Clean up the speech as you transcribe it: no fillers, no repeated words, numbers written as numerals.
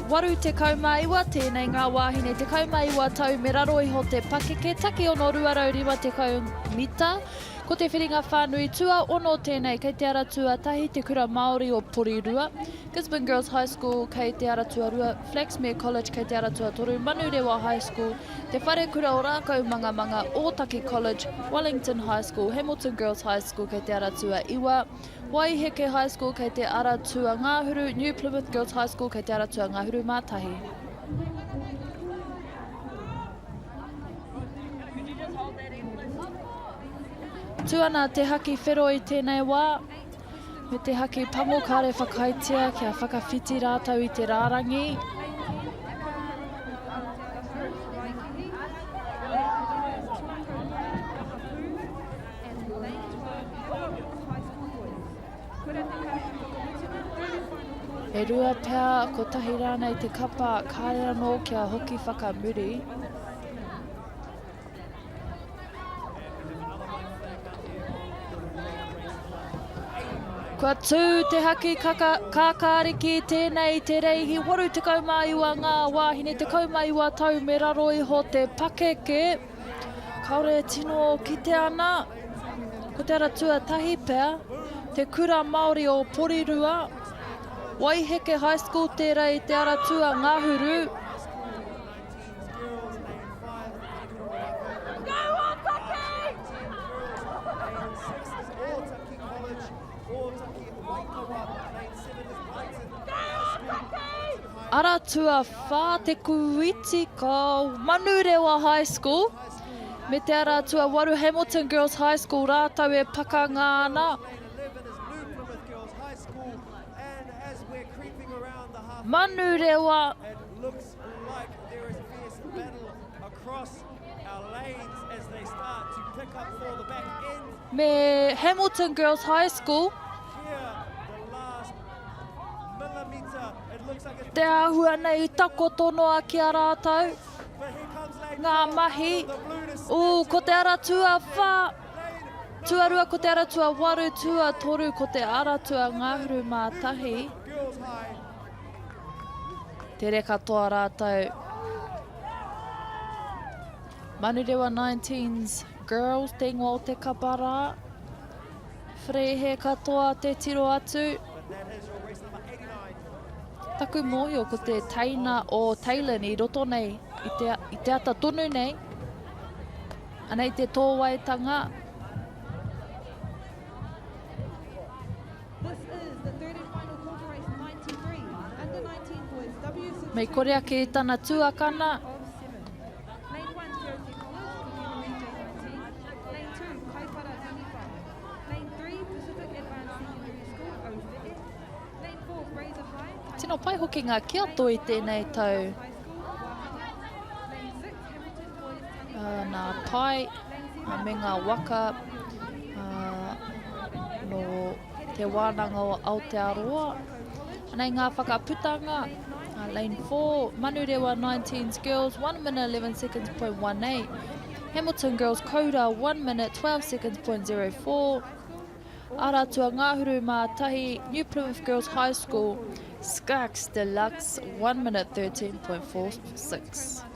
89, tēnei ngā wāhine 19 tau me raro iho te pakeke, takiono 250 mita. Ko te whiringa whānui tuaono tēnei kei te ara tuatahi Te Kura Māori o Porirua, Gisborne Girls High School kei te ara tuarua, Flaxmere College kei te ara tuatoru, Manurewa High School, Te Wharekura o Rākaumangamanga, Ōtaki College, Wellington High School, Hamilton Girls High School kei te ara tuaiwa, Waiheke High School kei te ara tuangahuru, New Plymouth Girls High School kei te ara tuangahuru mā tahi. Tū ana te haki whero i tēnei wā, me te haki pango kāre whakaaetia kia whakawhiti rātou i te rārangi. E rua pea, kotahi rānei te kapa, kāre anō kia hoki whakamuri. Kua tū te haki kaka, kākāriki tēnei te reihi 89 ngā wāhine 19 tau me raro iho te pakeke. Kāore e tino kite ana, ko te ara tuatahi pea, te kura Māori o Porirua, Waiheke High School tērā i te ara tuangahuru. Ara tuawhā te kūiti ko Manurewa High School me te ara tuawaru Hamilton Girls High School rātou e pakanga ana. Manurewa. Me Hamilton Girls High School. Te āhua nei i takoto noa ki a rātou ngā mahi. Ū, ko te ara tuawhā, tuarua ko te ara tuawaru, tuatoru ko te ara tuangahuru mā tahi. Tere katoa rātou. Manurewa 19s Girls te ingoa o te kapa rā. Wharehe katoa te tiro atu. Taku mōhio ko te teina o Taylor i roto nei, i te, i te ata tonu nei. Anei te tōwaitanga. Mei kore ake i tana tuakana. Tino pai hoki ngā kiato i tēnei tau. Nā Tai me ngā waka nō Te Wānanga o Aotearoa. Anei ngā whakaputanga. Lane 4, Manurewa 19s Girls, 1 minute 11 seconds point 18. Hamilton Girls Koura, 1 minute 12 seconds point 04. Ara Tuangahuru mā tahi, New Plymouth Girls High School, Skarks Deluxe, 1 minute 13.46.